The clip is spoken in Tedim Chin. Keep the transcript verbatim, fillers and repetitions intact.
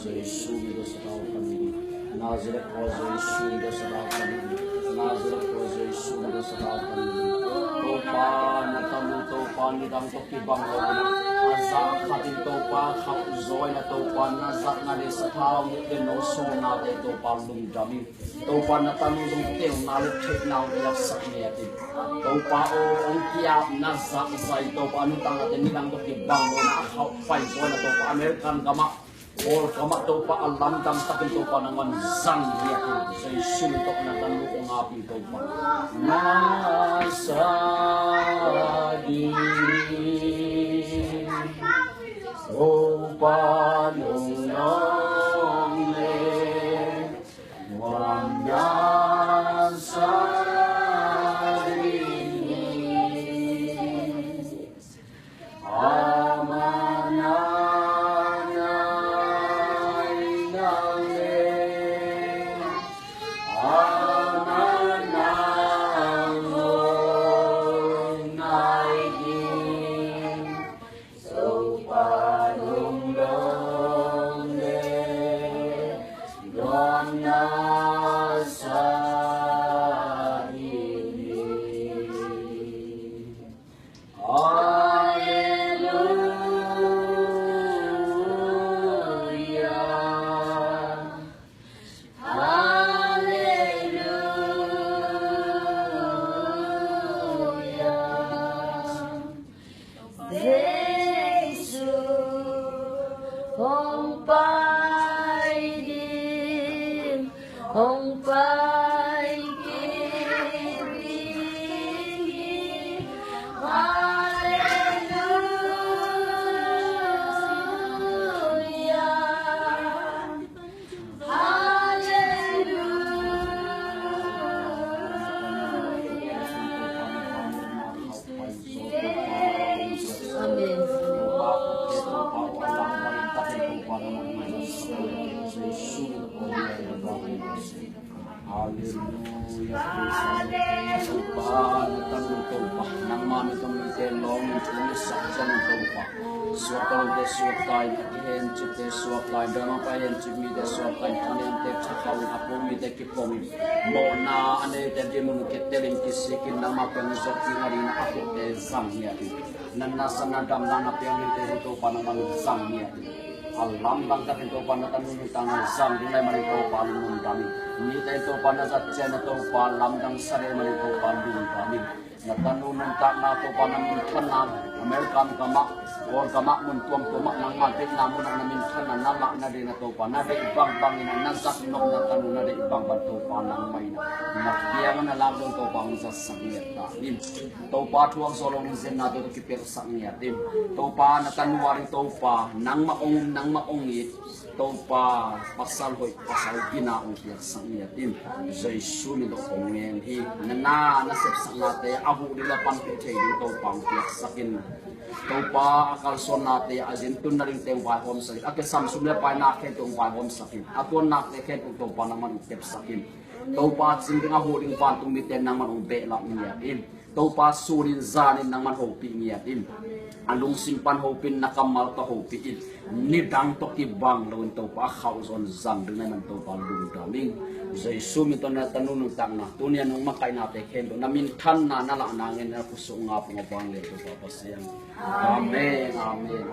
Jesu min tawh sathau ka ngen hi. Nazareth khua Jesu min tawh sathau ka ngen hi. Nazareth khua Jesu min tawh sathau ka ngen hi. Topa na tanu Topa nidang tawh kibang lo na a zah khat in Topa khauh zaw in a Topa na zatna le sathau ngeih le no sawlnate Topa lungdam in. Topa na tanu zong teuna le theihna hong piaksak ngiat in. Topa aw hong kiapna zahzah in Topa nuntaknate nidang tawh kibang lo na a khauh pai zaw in a Topa American gamah Paul kamah Topa a lamdang takin Topa nangman zang ngiat in. Jesu min tawh na tanu hong ap in Topa. Na sa ding Topa nong nawng le nuam na sa ding hi. Jesu hong pai ding, hong pai kik ding hi. Halleluia. Halleluia. Topa na tanu Topa, nangmah na tanu te lawng in thu na sak ciang Topa. Suakta lawngte suakta in, a kihencipte suakta in, dama pai hencip mite suakta in, thanemte thakhauh in, a pom mite kipom in, mawhna a neite dinmun kitel in, kisik in, nangmah piang zawh ding a ding na a hote zang ngiat in. Na nasepna damna na piang dingte zong Topa nangman zang ngiat in. A lamdang takin Topa na tanu nuntakna zang ding lai manin Topa lungdam in. Mite in Topa na zat ciang na Topa lamdang sa ding manin Topa lungdam in. Na tanu nuntakna Topa na minthanna American gamah, Paul gamah mun tuamtuamah nangma deihna munah na minthanna na lahna ding na Topa na deih bangbang in na zat nopna tanu na deih bangbang Topa nangmah in na kiangah na lak dong Topa hong zatsak ngiat ta in. Topa thuak zaw lo nunzennate tawh kipelhsak ngiat in. Topa na tanu a ding Topa nangmah hong um nangmah hong it Topa pasal hoih pasal gina hong piaksak ngiat in. Jesu min tawh kong ngen hi. Na na na sepsaknate a huh ding le panpih thei ding Topa hong piaksak in. Topa a kalsuannate a zintun na dingte hong vaihawmsak in. A kisam sum le pai nak khempeuh hong vaihawmsak in. A tuan nakte khempeuh Topa nangman hong tepsak in. Topa cing ding a huh ding vantung mite nangman hong behlap ngiat in. Topa sun in zan in nangman hopih ngiat in. A lungsim pan hopih in na kammal tawh hopih in. Nidang tawh kibang lo in Topa a khauh zaw in zang ding na man Topa lungdam in. Jesu min tawh na tanu nuntakna tuni a nong makaihnate khempeuh na minthanna na lahna ngen na khutsung ngap hong a vang le Topa Pasian. Amen. Amen.